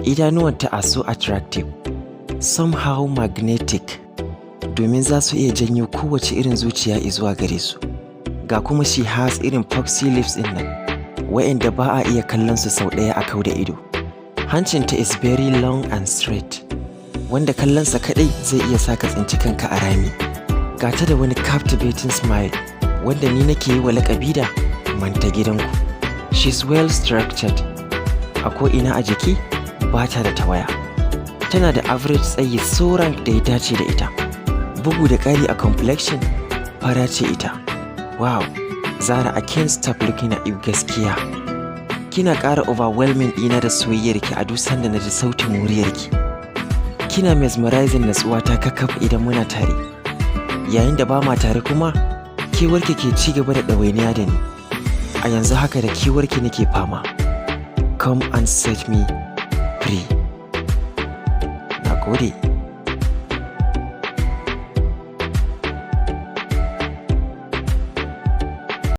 Idanuwanta are so attractive, somehow magnetic, domin za su iya janyo kowace irin zuciya zuwa gare su. Ga kuma she has irin foxy lips ɗin nan, wa'inda ba a iya kallon su sau ɗaya a kau da ido. Hancinta is very long and straight, wanda kallonsa kaɗai zai iya sa ka tsinci kanka a rami. Ga ta da wani captivating smile, wanda ni nake yi wa laƙabi da manta gidanku. She's well structured, a ko'ina a jiki ba ta da tawaya. Tana da average tsayi so rank da ya dace da ita. Bugu da ƙari a complexion, fara ce ita. Wow, Zara, I can't stop looking at you gaskiya. Kina ƙara overwhelming ɗina da soyayyarki a duk sanda na ji sautin muryarki. Kina mesmerizing natsuwata kakaf idan muna tare. Yayin da ba ma tare kuma, kewarki ke ci gaba da ɗawainiya da ni. A yanzu haka da kewarki nake fama. Come and set me free. Na gode.